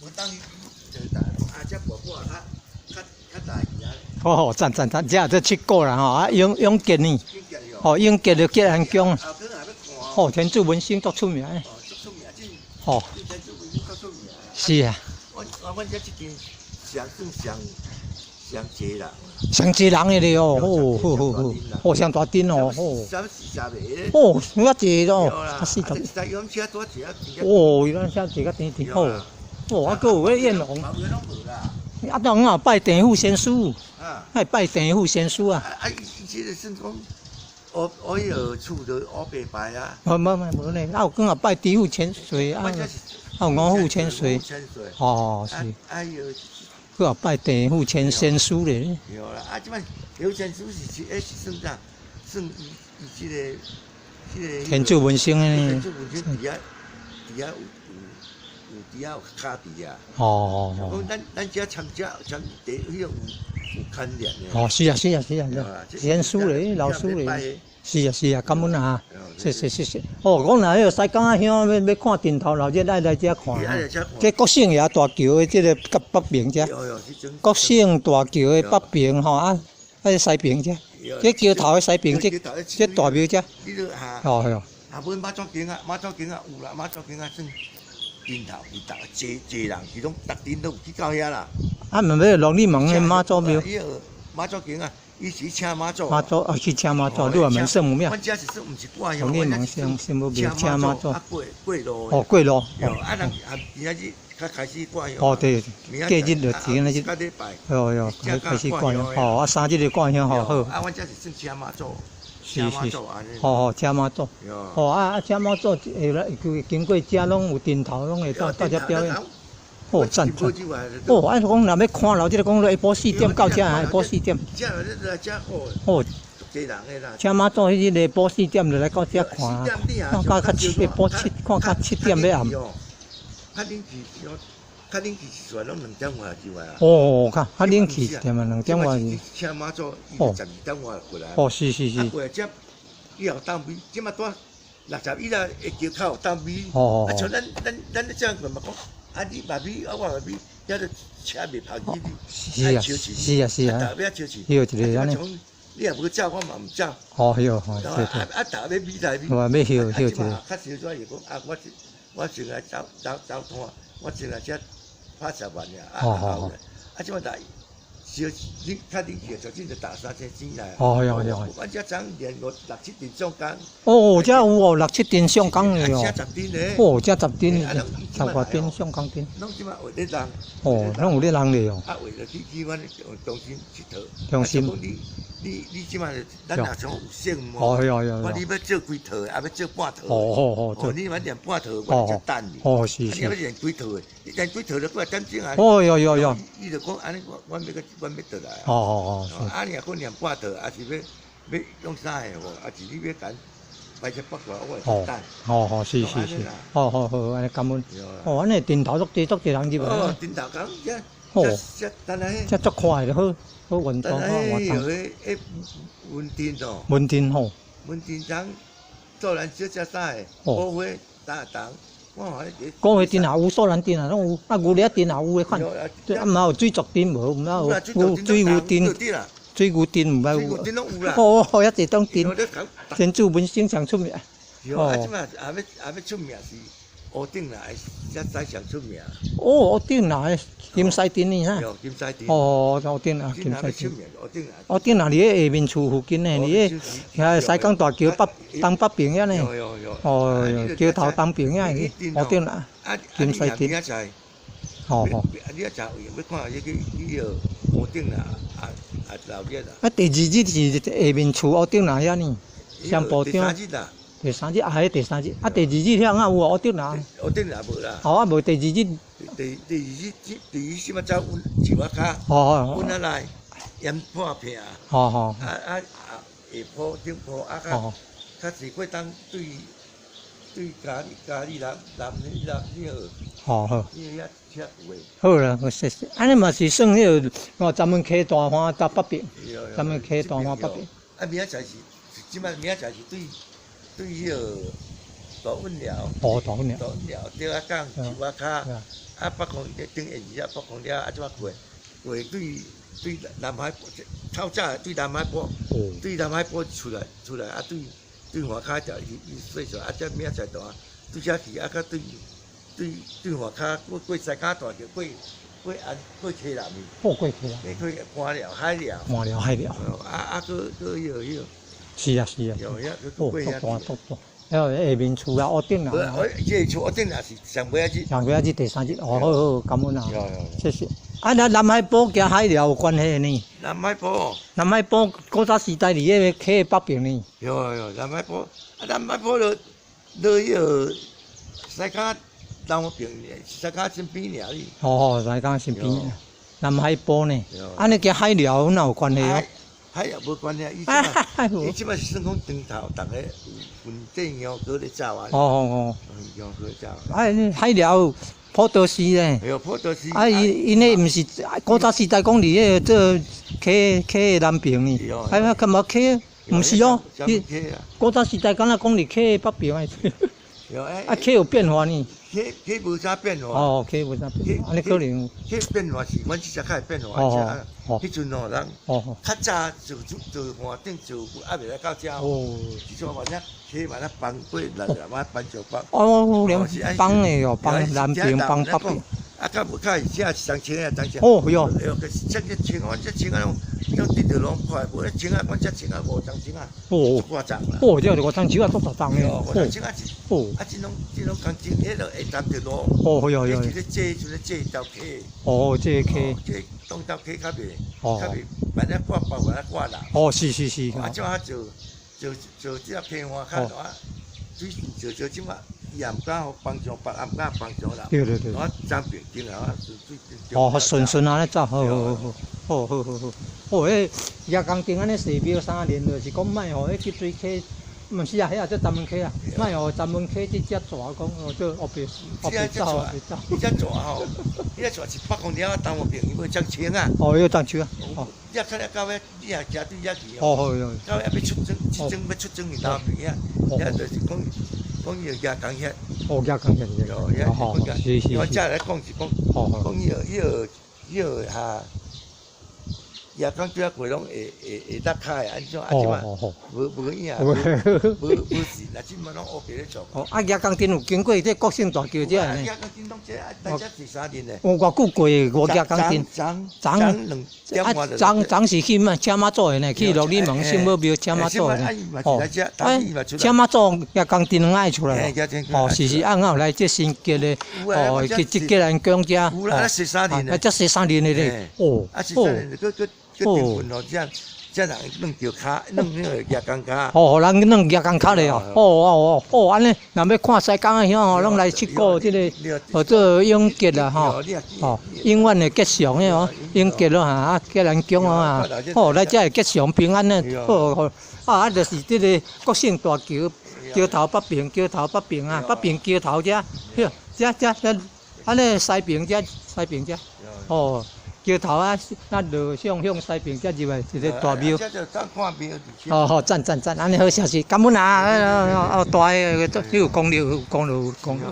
無當就大啊，這婆婆較較較大件啊。好好，讚讚讚，這這七股啦吼，啊永永吉呢？哦，永吉就吉安宮。哦，天柱文生足出名。哦，足出名，這。哦。天柱文生足出名。是啊。我我阮遮這間上算上上濟人。上濟人的咧哦，好好好好，哦，上大陣哦，好。哦，遐濟哦，啊四十。哦，伊咱遮坐較甜甜，好。哦，啊，閣有彼燕王。啊，當啊拜地府仙師，愛拜地府仙師啊。啊，伊這個算講，我我彼個厝就烏白拜啊。無無無無呢，啊有講啊拜地府千歲啊，啊有五府千歲。哦，是。哎呦。閣有拜地府千仙師咧。對啦，啊，這擺地府仙師是是，欸是算啥？算伊伊這個這個。天柱文生的。天柱文生佇遐佇遐有有有佇遐有跤佇啊。哦哦哦。講咱咱遮參遮參地彼個有有牽連的。哦，是啊是啊是啊，仙師咧，老師咧。是啊是啊，感恩啊！是是是是。哦，講若彼個西港仔鄉欲欲看陣頭鬧熱，愛來遮看。這國姓爺大橋的這個佮北爿遮。國姓大橋的北爿吼啊，啊西爿遮。這橋頭的西爿，這這大廟遮。哦喲。啊，阮媽祖宮啊，媽祖宮啊有啦，媽祖宮啊算陣頭是逐濟濟人，是攏逐陣都有去到遐啦。啊，毋欲龍利門的媽祖廟。媽祖宮啊。伊是請媽祖。媽祖啊，去請媽祖，鹿門聖母廟。阮遮是算毋是掛香，龍利門聖聖母廟請媽祖。啊過過路。哦，過路。啊，人啊，明仔日較開始掛香。哦對，過日就今仔日。哦喲，開始掛香。哦，啊三日就掛香吼好。啊，阮遮是算請媽祖。是是。吼吼，請媽祖。哦啊啊，請媽祖會來經過遮攏有陣頭，攏會到到遮表演。哦，讚讚！哦，按講若欲看鬧熱，講下晡四點到遮，下晡四點。哦，請媽祖彼日下晡四點就來到遮看，看到較下晡七，看到七點欲暗。較冷氣，較冷氣一出來攏兩點外就來啊。哦，較較冷氣點啊，兩點外。請媽祖，伊十二點外過來。哦，是是是。過來遮以後當米，這馬拄61啦，下橋口有當米。哦啊，像咱咱咱咧這樣嘛講。啊！你嘛米，啊我嘛米，遐個車袂跑去，是啊，是啊，是啊，休一下按呢。你若無走，我嘛毋走。哦，休，吼，對對。啊，逐欲米來米。我欲休休一下。較少煞是講啊，我我先來走走走攤，我先來遮拍十萬爾，啊啊啊！這擺大。小你較冷氣，就進就打三千錢來。哦喲喲。阮遮昨連五六七陣上工。哦，遮有哦，六七陣上工的哦。十陣咧。哦，遮十陣，十外陣上工陣。攏這擺有咧人。哦，攏有咧人咧哦。啊，為了去去阮中心𨑨迌。中心。你你你這擺咱若像有聖母。哦喲喲。我你欲做幾套的，啊欲做半套。哦哦哦。哦，你欲練半套，我才等你。哦，是是。你欲練幾套的？你練幾套就過來點鐘啊。哦喲喲喲。伊就講按呢，我我欲閣我欲倒來。哦哦哦。啊，你若講練半套，抑是欲欲用啥的無？抑是你欲揀擺隻北過來，我會等。哦哦，是是是。好好好，按呢感恩。哦，按呢陣頭足濟足濟人入來。哦，陣頭講遮。哦。遮等下。遮足快就好，好運動好活動。迄迄文鎮哦。文鎮吼。文鎮昨做咱小食啥的？高花打重。高花鎮也有，素蘭鎮也攏有，啊牛寮鎮也有的款。對，啊毋捌有水族鎮無？毋捌有水牛鎮。水牛鎮毋捌有。哦，遐濟種鎮，天柱文生上出名。哦。啊，這擺也欲也欲出名是烏頂來，才才上出名。哦，烏頂來金獅鎮呢哈。金獅鎮。哦，烏頂啊，金獅鎮。烏頂來。烏頂來佇咧下面厝附近呢，佇咧遐西港大橋北東北爿遐呢。哦，橋頭東爿遐，烏頂來。金獅鎮。吼吼。啊，你啊食有欲看，你去去個烏頂來啊啊鬧熱啊。啊，第二日是下面厝烏頂來遐呢，雙步張。第三日啊，彼第三日，啊，第二日遐敢有烏頂來？烏頂來無啦。哦，啊無第二日。第第二日，第二日什麼走阮樹仔跤，阮仔來鹽破片。吼吼。啊啊啊！下坡頂坡啊，較較濟過當對對家家裡南南南那個。吼好。那遐遐有的。好啦，好謝謝。按呢嘛是算彼個哦，咱們溪大岸搭北爿，咱們溪大岸北爿。啊，明仔載是，這擺明仔載是對。對彼個大穩寮，哦，大穩寮，大穩寮，對仔港，樹仔跤，啊，啊，北港顶下二啊，北港了啊，这摆过过对对南海透早对南海埔，对南海埔出来出来啊，对对外跤条伊伊细细啊，这明仔载大，对遮去啊，佮对对对外跤过过西港大桥，过过安过溪南去。哦，过溪南。过官寮海寮。官寮海寮。啊啊，阁阁彼个彼个。是啊是啊。哦，足大足大。还有下面厝啊，屋顶啊。这个厝屋顶也是上尾仔日。上尾仔日第三日，哦，好好，感恩啊。谢谢。啊，那南海埔佮海寮有关系呢？南海埔。南海埔古早时代伫彼个溪北边呢。有有，南海埔，啊，南海埔落落彼个西港南边，西港身边尔哩。哦，西港身边。南海埔呢？按呢佮海寮哪有关系哦？海也无关系，伊这摆伊这摆是算讲长头，逐个有分这样阁咧走啊。哦哦哦。样阁走。啊，海寮普陀寺咧。对，普陀寺。啊，伊𪜶彼毋是古早时代讲伫彼个做溪溪的南边呢？啊，干嘛溪？毋是哦，伊古早时代敢若讲伫溪的北边的。啊，溪有变化呢？溪溪无啥变化。哦，溪无啥变化，按呢可能。溪变化是阮这只较会变化，哦，彼阵吼人，较早做做岸顶做还袂来到遮。哦。是说嘛，遐溪嘛，咧放过来来，嘛搬石北。哦，连放的哦，放南边，放北边。啊，较无较是遮是双青啊，当时。哦哟。哎呦，可是这个青，阮这青啊拢拢滴着拢快，无咧青啊，阮这青啊五重青啊。哦。五重啦。哦，这五重树啊，足大重的。五重青啊是。哦。啊，这拢这拢工程，彼个会担着路。哦哟哟。这个这就是这条溪。哦，这个溪。这东条溪较袂，较袂，万一挂包，万一挂烂。哦，是是是。啊，这啊做做做这个溪岸较大，水做做这马。伊也毋敢予帮上，别也毋敢帮上啦。对对对。我张平顶啊，哦，顺顺按呢走，好好好，好好好好。哦，彼夜工程按呢寺庙三年，就是讲莫予彼急水溪，毋是啊，彼也做闸门溪啊，莫予闸门溪这只蛇讲哦，做乌白乌白走乌白走。彼只蛇吼，彼只蛇一百公里啊，东边伊要长青啊。哦，要长树啊。哦。你若看了到尾，你若行对遐去哦。哦哦。到尾犹欲出庄，出庄欲出庄去东边遐，遐就是讲。讲伊个压工遐，哦，压工遐是，哦，是是。我遮来讲是讲，讲伊个伊个伊个哈，压工对啊过拢会会会得开按怎啊？这摆无无影，无无无事，若这摆拢乌白咧做。哦，啊，压工镇有经过这国姓大桥这呢？压工镇拢这啊，大遮第三镇咧。有偌久过五压工镇？昨昨啊，昨昨是去嘛车妈祖的呢？去鹿耳门圣母庙车妈祖的呢？哦，哎，车妈祖压工镇拢爱出来。哦，是是，按有来这新建的，哦，去这吉兰宫遮。有啦，十三年。啊，这十三年的咧。哦。啊，十三年，阁阁阁顶份哦，这这人弄着跤，弄那个压工跤。哦，人弄压工跤咧哦。哦哦哦哦，按呢，若欲看西港的乡吼，拢来七股这个，号做永吉啦吼。哦，永远的吉祥的哦，永吉咯哈，啊，吉兰宫哦啊，哦，来遮会吉祥平安的，好好。啊，啊，就是这个国姓大桥，桥头北边，桥头北边啊，北边桥头遮，遐，遮遮遮，按呢西边遮，西边遮，哦。桥头啊，咱落向向西边才入来一个大庙。哦好，赞赞赞，按呢好消息，感恩啊！哦哦，大个，有功劳，有功劳，有功劳。